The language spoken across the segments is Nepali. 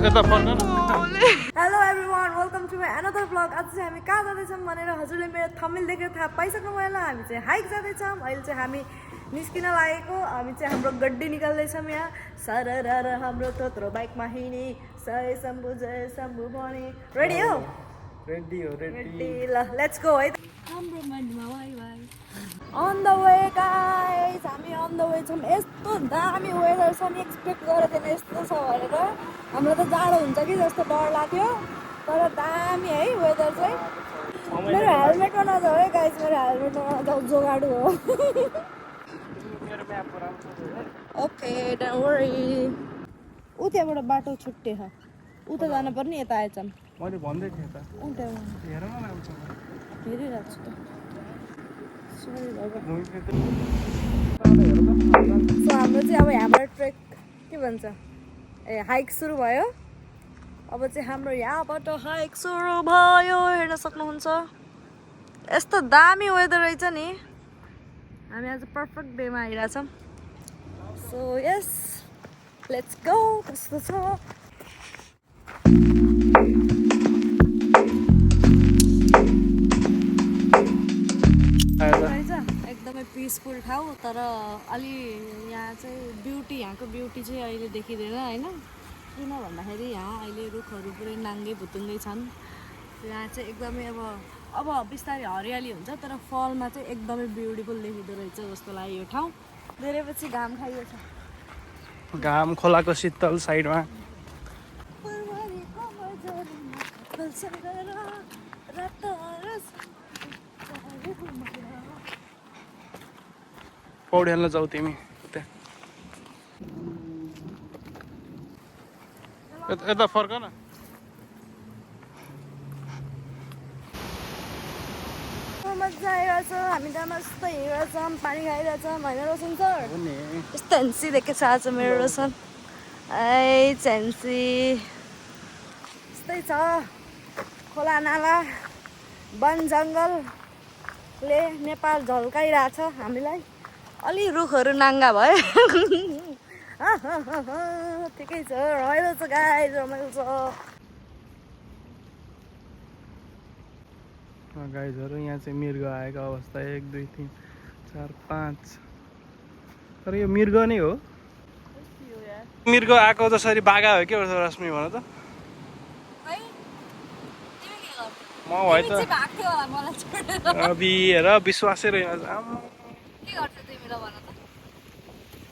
यता फर्क hello everyone welcome to my another blog. आज चाहिँ हामी कहाँ जाँदैछौँ भनेर हजुरले मेरो थम्बनेल देखेर थाहा पाइसक्नु भयो होला। हामी चाहिँ हाइक जाँदैछौँ। अहिले चाहिँ हामी निस्किन लागेको। हामी चाहिँ हाम्रो गड्डी निकाल्दैछौँ यहाँ सरर हाम्रो तोत्रो बाइकमा हिँडी जय शम्भु भने रेडी हो? रेडी ल लेट्स गो है। हाम्रो मनमा Wai Wai on the way guys, हामी अन द वे छौँ। यस्तो दामी वेदर छ नि, एक्सपेक्ट गरेको थिएन यस्तो छ भनेर। हाम्रो त जाडो हुन्छ कि जस्तो डर लाग्थ्यो, तर दामी है वेदर चाहिँ। मेरो हेलमेटमा नजाऊ है गाइस, मेरो हेलमेटमा नजाऊ, जोगाडु हो। Okay don't worry. उ त्यहाँबाट बाटो छुट्टे छ, उता जानु पर्ने, यता आएछौँ। मैले भन्दै थिएँ त उता हेर न आउँछ हेरिरहेको छु त। सरी बाबा। सो हाम्रो चाहिँ अब यहाँबाट ट्रेक के भन्छ ए हाइक सुरु भयो। अब चाहिँ हाम्रो यहाँबाट हाइक सुरु भयो, हेर्न सक्नुहुन्छ। यस्तो दामी वेदर रहेछ नि। हामी आज पर्फेक्ट डेमा आइरहेछौँ। So yes let's go. कस्तो छ एकदमै पिसफुल ठाउँ, तर अलि यहाँ चाहिँ ब्युटी, यहाँको ब्युटी चाहिँ अहिले देखिँदैन होइन। किन भन्दाखेरि यहाँ अहिले रुखहरू पुरै नाङ्गे भुतुङ्गै छन्। यहाँ चाहिँ एकदमै अब बिस्तारै हरियाली हुन्छ, तर फलमा चाहिँ एकदमै ब्युटिफुल देखिँदो रहेछ जस्तो लाग्यो यो ठाउँ। धेरै पछि घाम खाइयो छ, घाम खोलाको शीतल साइडमा। पौडी हाल्न जाऊ तिमी यता फर्क न। मजा आइरहेछ। हामी त मस्त हिँडिरहेछौँ, पानी खाइरहेछौँ होइन रोशन सर? यस्तो हेन्सी देखेको छ आज मेरो रोशन। है चेन्सी यस्तै छ। खोला नाला वन जङ्गलले नेपाल झल्काइरहेछ हामीलाई। अलि रुखहरू नाङ्गा भयो। ठिकै छ, रमाइलो छ गाइस, रमाइलो छ। गाइजहरू यहाँ चाहिँ मृग आएको अवस्था 1 2 3 4 5। तर यो मृग नै हो। मृग आएको जसरी बाघा हो के रश्मि भन त। म भए त अबि हेर विश्वासै रहेन।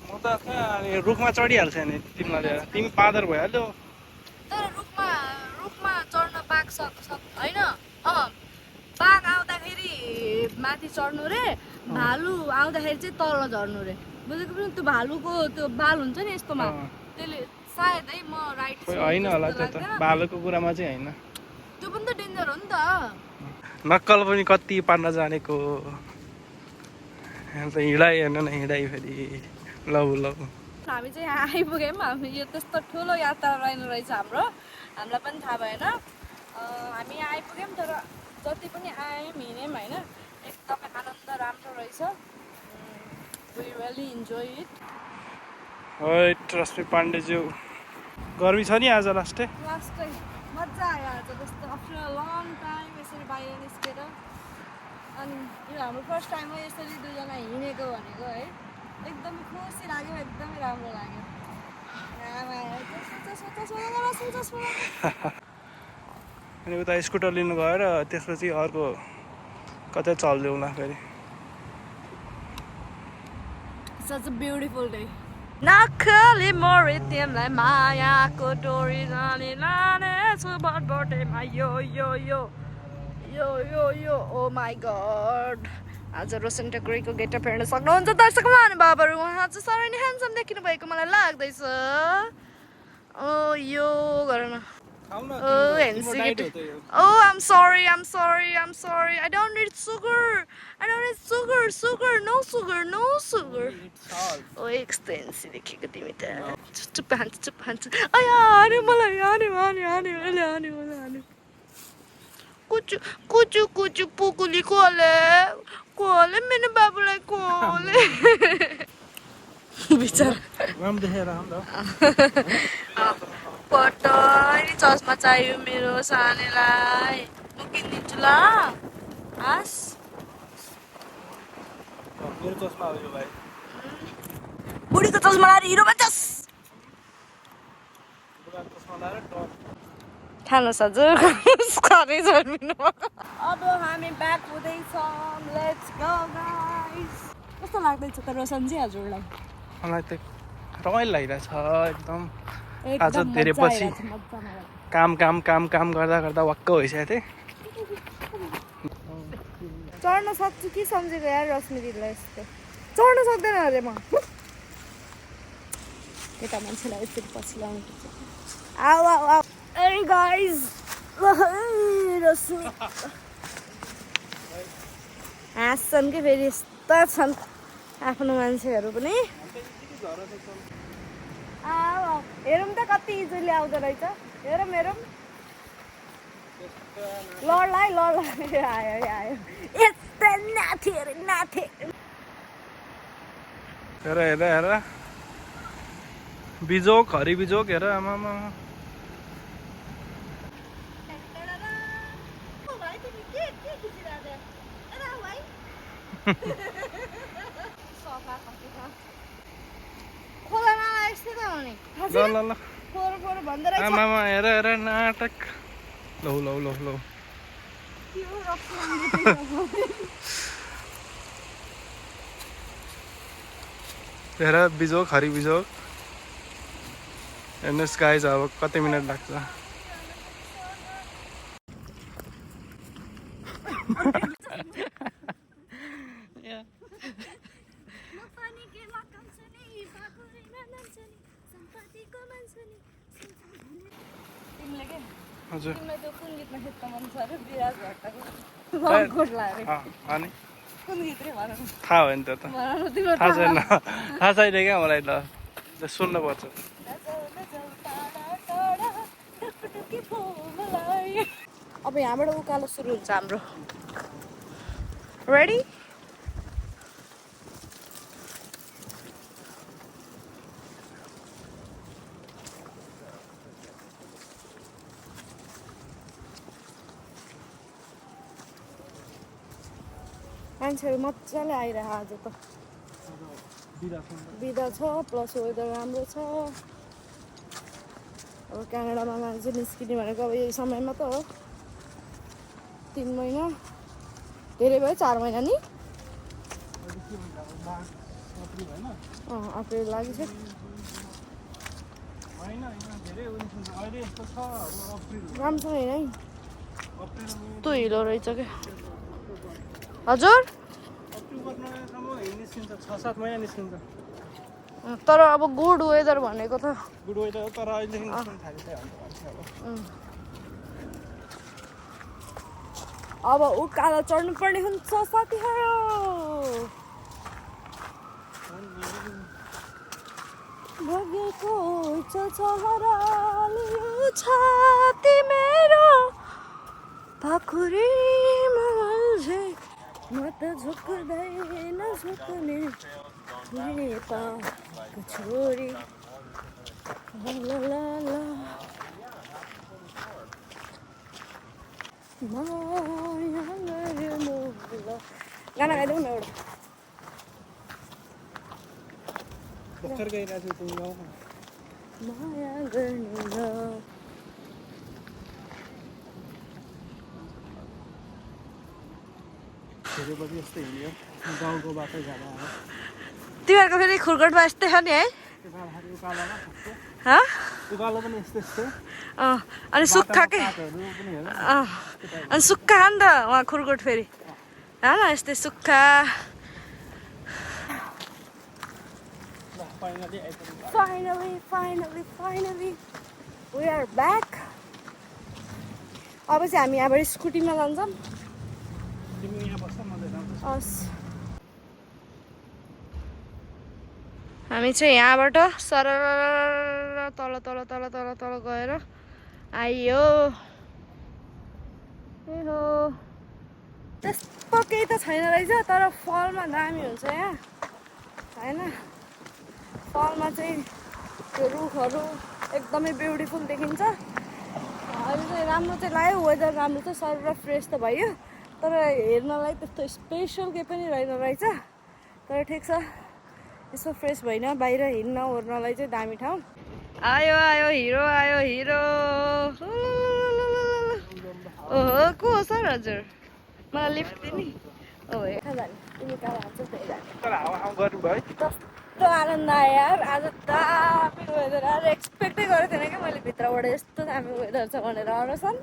म त कहाँ रुखमा चढिहाल्छ नि तिमीलाई लिएर। तिमी पादर भइहाल्यो। तर रुखमा चढ्न बाघ होइन। बाघ आउँदाखेरि माथि चढ्नु रे, भालु आउँदाखेरि चाहिँ तल झर्नु रे। बुझेको पनि? त्यो भालुको त्यो बाल हुन्छ नि यस्तोमा, त्यसले सायद है म राइट होइन होला त्यो त। भालुको कुरामा चाहिँ होइन, त्यो पनि त डेन्जर हो नि त। नक्कल पनि कति पार्न जानेको। हिँडाइ हेर्नु न, हिँडाइ फेरि लौ लौ। हामी चाहिँ यहाँ आइपुग्यौँ। हामी यो त्यस्तो ठुलो यात्रा रहेन रहेछ हाम्रो, हामीलाई पनि थाहा भएन। हामी यहाँ आइपुग्यौँ, तर जति पनि आयौँ हिँड्यौँ होइन, एकदमै आनन्द राम्रो रहेछ। We really enjoy it. है रश्मि पाण्डेज्यू, गर्मी छ नि आज लास्टै मजा आयो आज। जस्तो आफ्टर अ लङ टाइम यसरी बाहिर निस्केर। अनि यो हाम्रो फर्स्ट टाइम हो यसरी दुईजना हिँडेको भनेको है। एकदमै खुसी लाग्यो, एकदमै राम्रो लाग्यो। अनि उता स्कुटर लिनु गएर त्यसपछि अर्को कतै चलिदिउँला फेरि। Such a beautiful day. नक्कली मोरी तिमीलाई मायाको डोरी लाने लाने छु भटभटेमा यो यो यो यो यो यो ओ माई गड। आज रोशन टेक्रीको गेटअप हेर्न सक्नुहुन्छ दर्शक महानुभावहरू। उहाँ चाहिँ साह्रै नै ह्यान्डसम देखिनु भएको मलाई लाग्दैछ। ओ यो गर न। Oh, NC. Oh, I'm sorry. I don't need sugar. No sugar. Oh, extensive. देखेको तिमी त चुप हान्छ। आया आने मलाई आने। कुचु पुकुली कोले मेरे बाबुलाई कोले। बिचारा राम देखेर राम स्कुलबाट चस्मा चाहियो मेरो सानीलाई म किनिदिन्छु ल हस् मेरो चस्मा हो यो भाइ बुढीको चस्मा लाएर हिरो बन्छस् बुढाको चस्मा लाएर टर्च खानुहोस् हजुर खरै जन्मिनु अब हामी ब्याक हुँदैछौँ लेट्स गो गाइस कस्तो लाग्दैछ त रोशनजी हजुरलाई मलाई त रमाइलो लागिरहेछ एकदम आज एकदम धेरै मजा पछि आइरहेछ, मजा मलाई। काम गर्दा गर्दा वाक्क भइसकेको थिएँ चढ्न सक्छु कि सम्झेको यार रश्मि दिदीलाई यस्तो चढ्न सक्दैन अरे म केटा मान्छेलाई यसरी पछि लाउनु पर्छ आऊ आऊ आऊ ए गाइज रश्मि हाँस्छन् कि फेरि यस्ता छन् आफ्नो मान्छेहरू पनि आऊ आऊ हेरौँ त कति इजिली आउँदो रहेछ हेरौँ लड्लाई आयो आयो यस्तो नाथे अरे नाथे हेर बिजोक हरि बिजोक हेर आमामा खोलामा यस्तै त हो नि ल फोहोर भन्दो रहेछ आमामा हेर नाटक लौ हेर बिजोक हरि बिजोक हेर्नुहोस् गाइज अब कति मिनट लाग्छ हजुर तिमीलाई त्यो कुन गीतमा खेद्न मन छ अरे विराज भट्टको लङ्कोट लाएर अनि कुन गीत रे भन न थाहा भयो नि त्यो त भन न तिम्रो थाहा छैन थाहा छैन क्या मलाई ल सुन्नुपर्छ अब यहाँबाट उकालो सुरु हुन्छ हाम्रो रेडी मान्छेहरू मजाले आइरह आज त बिदा छ प्लस वेदर राम्रो छ अब क्यानाडामा मान्छे निस्किने भनेको अब यही समयमा त हो 3 महिना धेरै भयो 4 महिना नि अप्रिल लागिसक्यो राम्रोसँग होइन है त्यो हिलो रहेछ क्या हजुर निस्किन्छ 6-7 महिना निस्किन्छ तर अब गुड वेदर भनेको त गुड वेदर हो तर अहिले निस्किन थालिसक्यो अब उकालो चढ्नु पर्ने हुन्छ साथीहरू भगेको चहराले छाती मेरो पाखुरीमा अल्झे म त झुक्दैन झुक्ने नेपालको छोरी ला ला ला माया गर्नु गाना गाइदेऊ न एउटा भर्खर गइरहेको छु तिमी माया गर्नु ल धेरै बजी यस्तै हिँड्यो गाउँको बाटो जाँदा तिमीहरूको फेरि खुर्गटमा यस्तै छ नि है उकालो पनि यस्तै अनि सुक्खा के अनि सुक्खा हो नि त उहाँ खुर्गोट फेरि होइन यस्तै सुक्खा फाइनली वी आर ब्याक अब चाहिँ हामी यहाँबाट स्कुटीमा जान्छौँ हामी चाहिँ यहाँबाट सरर तल तल तल तल तल गएर आइयो ए हो त्यस्तो केही त छैन रहेछ तर फलमा दामी हुन्छ यहाँ होइन फलमा चाहिँ त्यो रुखहरू एकदमै ब्युटिफुल देखिन्छ। अहिले चाहिँ राम्रो चाहिँ लाग्यो, वेदर राम्रो छ, सर र फ्रेस त भयो, तर हेर्नलाई त्यस्तो स्पेसल केही पनि रहेन रहेछ। तर ठिक छ, यसो फ्रेस भएन, बाहिर हिँड्न ओर्नलाई चाहिँ दामी ठाउँ। आयो आयो हिरो आयो हिरो। ओहो को हो सर हजुर? मलाई लिफ्ट दिने? ओ कहाँ जाने? तिमी कहाँ जान्छौ त्यही जाने। कस्तो आनन्द आयो यार, आज दामी वेदर। आज एक्सपेक्टै गरेको थिएन कि मैले भित्रबाट यस्तो दामी वेदर छ भनेर। अरसन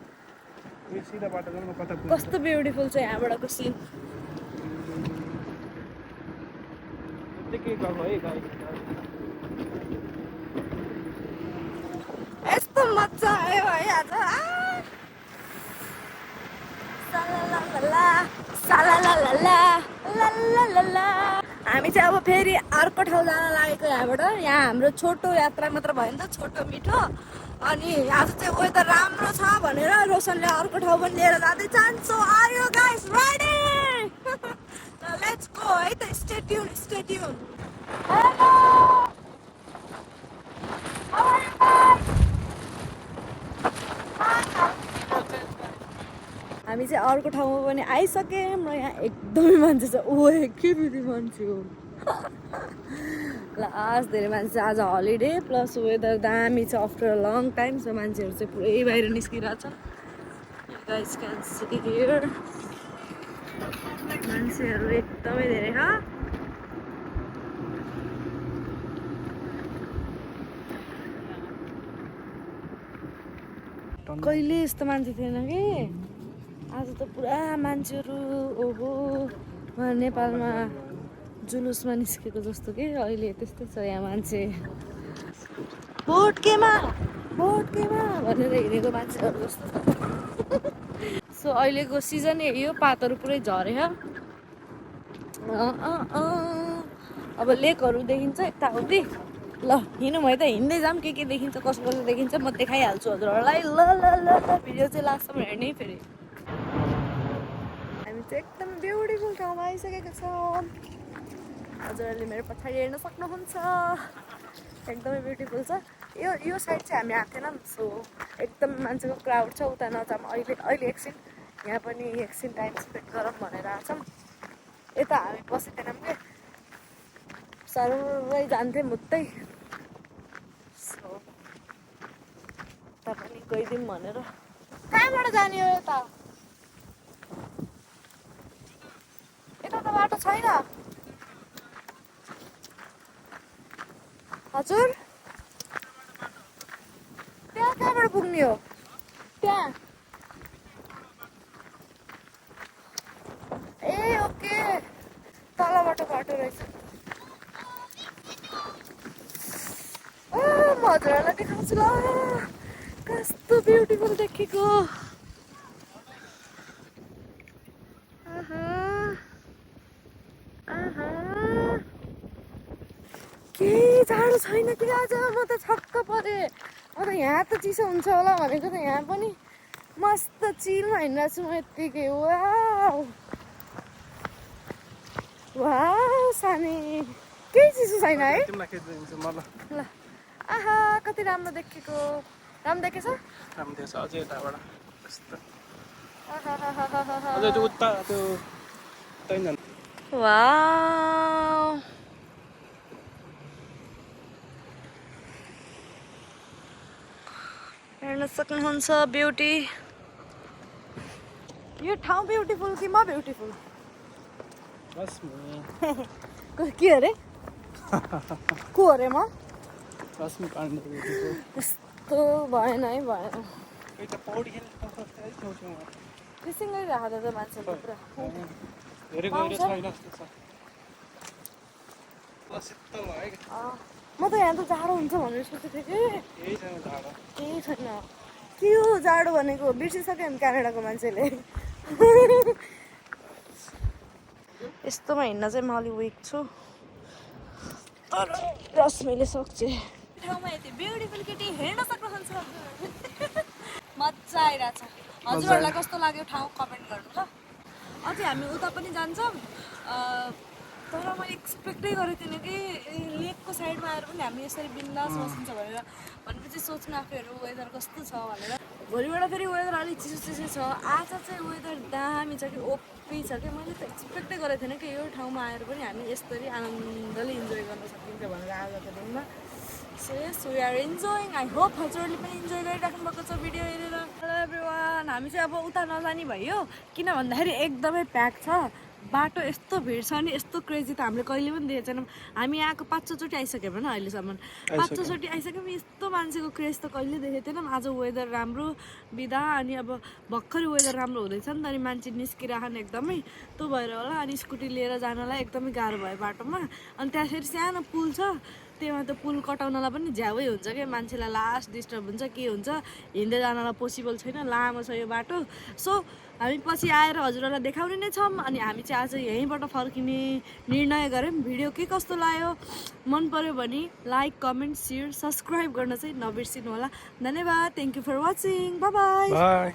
कस्तो ब्युटिफुल छ यहाँबाटको सिन। यस्तो मजा आयो है आज। हामी चाहिँ अब फेरि अर्को ठाउँ जान लागेको यहाँबाट। यहाँ हाम्रो छोटो यात्रा मात्र भयो नि त, छोटो मिठो। अनि आज चाहिँ वेदर राम्रो छ भनेर रोशनले अर्को ठाउँ पनि लिएर जाँदै जान्छ। आयो गाइस रेडी? लेट्स गो है त। Stay tune stay tune. हामी चाहिँ अर्को ठाउँमा पनि आइसक्यौँ र यहाँ एकदमै मान्छे छ। ओए के बित्ति मान्छे हो। लास्ट धेरै मान्छे। आज हलिडे प्लस वेदर दामी छ after a long time. So मान्छेहरू चाहिँ पुरै बाहिर निस्किरहेछन्। गाइस क्यान सी हियर मान्छेहरू एकदमै धेरै छ। कहिले यस्तो मान्छे थिएन कि आज त पुरा मान्छेहरू। ओहो नेपालमा जुलुसमा निस्केको जस्तो कि अहिले त्यस्तै छ यहाँ मान्छे। भोट केमा भनेर हिँडेको मान्छेहरू जस्तो छ। सो अहिलेको सिजन यही हो, पातहरू पुरै झऱ्यो। अब लेकहरू देखिन्छ यताउति। ल हिँडौँ है त, हिँड्दै जाऊँ। के देखिन्छ कसो कसो देखिन्छ म देखाइहाल्छु हजुरहरूलाई। ल ल ल ल भिडियो चाहिँ लास्टसम्म हेर्नै। फेरि हामी चाहिँ एकदम ब्युटिफुल ठाउँमा आइसकेको छौँ। हजुरहरूले मेरो पछाडि हेर्न सक्नुहुन्छ, एकदमै ब्युटिफुल छ। यो साइड चाहिँ हामी आएको थिएन नि, सो एकदम मान्छेको क्राउड छ। उता नजाऊँ अहिले एकछिन, यहाँ पनि एकछिन टाइम स्पेन्ड गरौँ भनेर आएको छौँ। यता हामी बसेको थिएनौँ कि सर्वै जान्थ्यौँ उतै। सो उता पनि गइदिउँ भनेर। कहाँबाट जाने हो यता? यता त बाटो छैन हजुर। त्यहाँ कहाँबाट पुग्ने हो? त्यहाँ ए ओके, तलबाट बाटो रहेछ। म हजुरहरूलाई देखाउँछु ल, कस्तो ब्युटिफुल देखेको। केही जाडो छैन कि आज। म त छक्क परेँ। म त यहाँ त चिसो हुन्छ होला भनेको त यहाँ पनि मस्त चिलमा हिँडिरहेको छु म यत्तिकै। वाउ वाउ सानी, केही चिसो छैन है। ल आहा कति राम्रो देखेको। राम्रो देखेछ? राम्रो देख्छ। अझै यताबाट यस्तो वाउ हेर्न सक्नुहुन्छ ब्युटी। यो ठाउँ ब्युटिफुल कि म ब्युटिफुल? के अरे को अरे म? यस्तो भएन है, भएन। फिसिङ गरिरहेको त मान्छेले पुरा। म त यहाँ त जाडो हुन्छ भनेर सोचेको थिएँ कि केही छैन। के हो जाडो भनेको? बिर्सिसक्यो नि क्यानाडाको मान्छेले। यस्तोमा हिँड्न चाहिँ म अलिक विक छु, तर रश्मिले सक्छ। ठाउँमा यति ब्युटिफुल केटी हेर्न सक्नुहुन्छ। मजा आइरहेछ। हजुरहरूलाई कस्तो लाग्यो ठाउँ कमेन्ट गर्नु ल। अझै हामी उता पनि जान्छौँ, तर म एक्सपेक्टै गरेको थिइनँ कि लेकको साइडमा आएर पनि हामी यसरी बिन्दास बसिन्छ भनेर भनेपछि सोच्नु आफूहरू वेदर कस्तो छ भनेर भोलिबाट फेरि वेदर अलिक चिसो चिसो छ आज चाहिँ वेदर दामी छ कि ओपी छ कि मैले त एक्सपेक्टै गरेको थिइनँ कि यो ठाउँमा आएर पनि हामी यसरी आनन्दले इन्जोय गर्न सकिन्छ भनेर आजको दिनमा so yes we are enjoying I hope हजुरहरूले पनि इन्जोय गरिराख्नु भएको छ भिडियो हेरेर हेलो एभ्रिवान हामी चाहिँ अब उता नजाने भयो किन भन्दाखेरि एकदमै प्याक छ बाटो यस्तो भिड छ नि यस्तो क्रेजी त हामीले कहिले पनि देखेको छैनौँ हामी आएको 5-6 चोटि आइसक्यो भने अहिलेसम्म 5-6 चोटि आइसक्यौँ यस्तो मान्छेको क्रेज त कहिले देखेको थिएनौँ आज वेदर राम्रो बिदा अनि अब भर्खरै वेदर राम्रो हुँदैछ नि त अनि मान्छे निस्किरहन् एकदमै त्यो भएर होला अनि स्कुटी लिएर जानलाई एकदमै गाह्रो भयो बाटोमा अनि त्यहाँ फेरि सानो पुल छ त्यहाँ त पुल कटाउनलाई पनि झ्यावै हुन्छ क्या मान्छेलाई लास्ट डिस्टर्ब हुन्छ के हुन्छ हिँड्दै जानलाई पोसिबल छैन लामो छ यो बाटो सो हामी पछि आएर हजुरहरूलाई देखाउने नै छौँ अनि हामी चाहिँ आज यहीँबाट फर्किने निर्णय गऱ्यौँ भिडियो के कस्तो लाग्यो मन पर्यो भने लाइक कमेन्ट सेयर सब्सक्राइब गर्न चाहिँ नबिर्सिनु होला धन्यवाद thank you for watching bye by